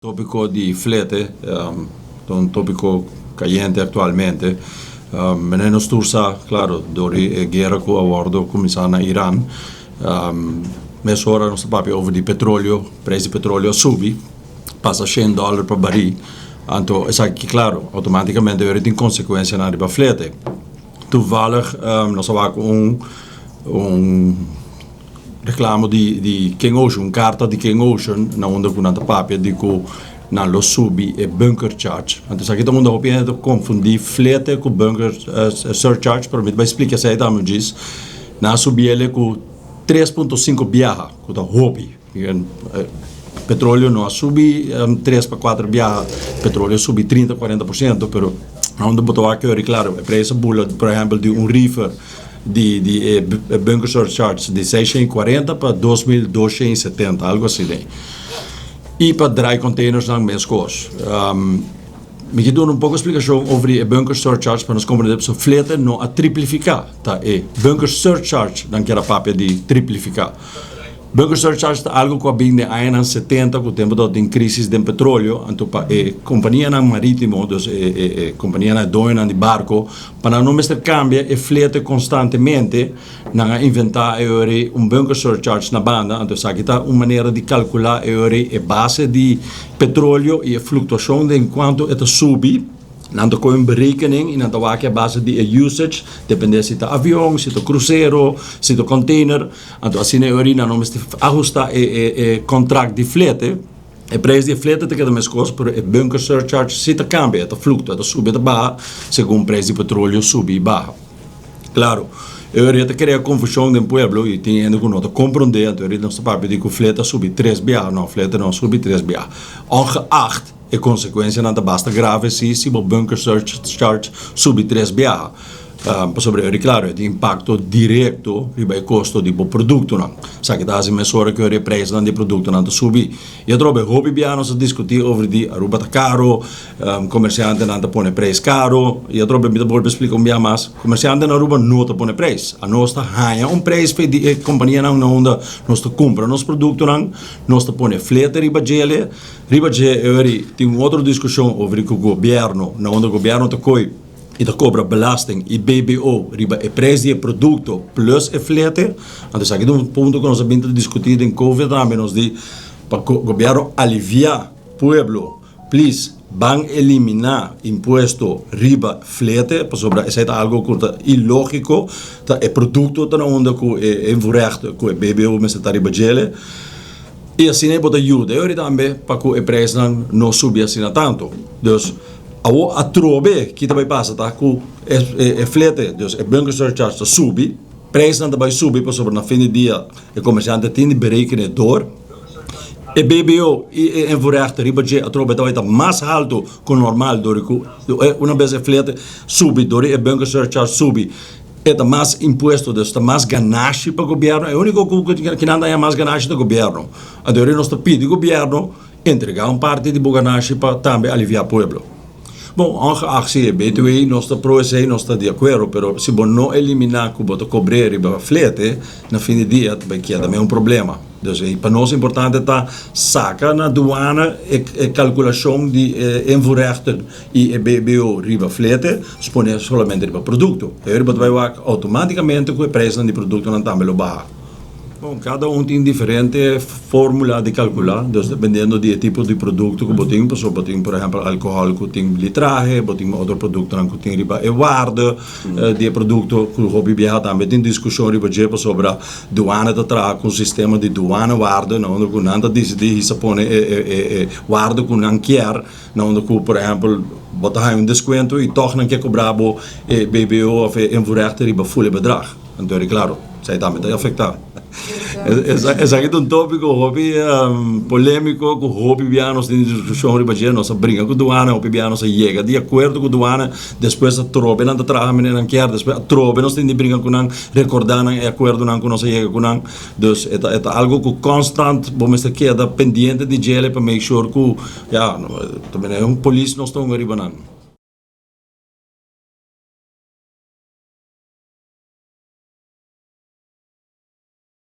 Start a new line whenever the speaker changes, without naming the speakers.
Tópiko di flete ta un tópiko kayente aktualmente. Mene nos tur sa, klaro, dor di e guera ku a wòrdu kuminsá na Iran, mesora nos ta papia over di petroleo, preis di petroleo a subi, pasa shen dòler pa barí. Anto esaki, klaro, outomátikamente wèr tin konsekuensianan riba flete. Toevallig nos a wak un un. Reclamo di di King Ocean, un carta di King Ocean na unda cu nan ta papia di cu nan lo subi e bunker charge. Anto esaki ta unda hopi hende ta confundi flete cu bunker surcharge, pero mi ta bay splica esey tambe djis. Nan a subi ele cu 3.5 biaha, cu ta hopi. Petroleo no a subi tres pa cuater biaha, petroleo a subi 30, 40%, pero na unda bo ta wak yori claro e prijs a bula, por ehempel di un reefer di di e bunker surcharge di 640 pa 2270, algo asina. Y pa dry containers nan mescos. Mi ke duna un poko splikashon over di e bunker surcharge pa nos komprende pasobra flete no a triplifiká, ta e bunker surcharge nan kier a papia di triplifiká. Bunker surcharge ta algu ku a bin den añanan 70 ku tempu tabatin krisis den petroleo, anto pa e kompanianan marítimo, dus e e e kompanianan e doñonan di barko, pa nan no mester kambia e flete konstantemente, nan a inventá e ora ei un bunker surcharge na banda, anto esaki ta un manera di kalkulá e ora ei e base di petroleo i e fluktuashon den kuantu e ta subi. Nan ta kohe un berekening i nan ta wak a base di e usage, depende si ta avion, si ta krusero, si ta container. Anto asina e ora ei nan no mester ahustá e e e kontrakt di flete. E prijs di e flete ta keda meskos, pero e bunker surcharge si ta kambia, e ta fluktua, e ta subi, e ta baha segun prijs di petroleo subi i baha. Claro, e ora ta crea confusion den pueblo y tin hende cu no ta comprende, anto ora nos ta papia di cu flete a subi tres biaha, no, flete no a subi tres biaha. Ongeacht e consecuencianan ta basta grave si, si bo bunker surcharge subi tres biaha. Pasobra e ora claro e tin impacto directo riba e costo di bo productonan. Esaki ta haci mesora cu e ora e prijsnan di e productonan ta subi. Y atrobe hopi biaha nos a discuti over di Aruba ta caro, Comerciantenan ta pone prijs caro y atrobe mi ta bolbe splica un bia mas, comerciante na Aruba no ta pone prijs. Anos ta haña un prijs fe di e companianan na unda nos ta cumpra nos productonan, nos ta pone flete riba djele, riba dje e ori tin un otro discusion over cu gobierno, na unda gobierno ta coy y ta cobra belasting y BBO riba e prijs di e producto plus e flete. Anto esaki ta un punto cu nos a bin ta discuti den covid tambe, nos di pa gobierno alivia pueblo. Please, ban eliminá impuesto riba flete, pasobra esei ta algo ku ta ilógiko, ta e produkto ta na unda ku e invoerrecht ku e BBO mester ta riba djele, i asina e bo ta yuda e ora tambe pa ku e preisnan no subi asina tantu. Dus, awor atrobe ki ta bai pasa ta ku e flete, dus e bunker surcharge ta subi, preisnan ta bai subi pasobra na fin di dia e komersiante tin di berekene dor. E BBO i e invoerrechten riba dje atrobe ta bai ta mas haltu ku normal dor ku una bes e flete subi dor e bunker surcharge subi e ta mas impuesto dus ta mas ganashi pa gobierno e uniko ku kinan ta haña mas ganashi ta gobierno anto nos ta pidi gobierno entrega un parti di bo ganashi pa tambe alivia pueblo. Bon, ongeacht si e BTW nos ta pro esei, nos ta di akuerdo, pero si bo no eliminá ku bo ta kobr'é riba flete, na fin di dia ta bai keda un problema. Dus pa nos importante ta saka na duana e e kalkulashon di e invoerrechten i e BBO riba flete, pone solamente riba produkto. E ora bo ta bai wak outomátikamente ku e preisnan di produktonan tambe lo baha. Bon, kada un tin diferente formula di kalkulá, dus dependiendo di e tipo di produkto ku bo tin, pasobra bo tin por ehèmpel alkohòl ku tin litrahe, bo tin otro produktonan ku tin riba e waarde di e produkto ku hopi biaha tambe tin diskushon riba dje pasobra duana ta traha ku un sistema di duana waarde na unda ku nan ta disidí hisa pone e e waarde ku nan kier, na unda ku por ehèmpel bo ta haña un deskuento i tòg nan ke kobra bo e BBO òf e invoerrecht riba ful e bedrag. Anto eri claro, esai tambe ta afecta. Esaki ta un topico hopi polemico cu hopi bia nos tin discusion riba dje. Nos a bringa cu duana, hopi bia nos a yega di acuerdo cu duana, despues atrobe nan ta traha manera nan kier, despues atrobe nos tin di bringa cu nan, recorda nan e acuerdonan cu nos a yega cu nan. Dus e ta e ta algo cu constant bo mester keda pendiente di djele pa make sure cu, ya, ta manera un polis nos ta hunga riba nan.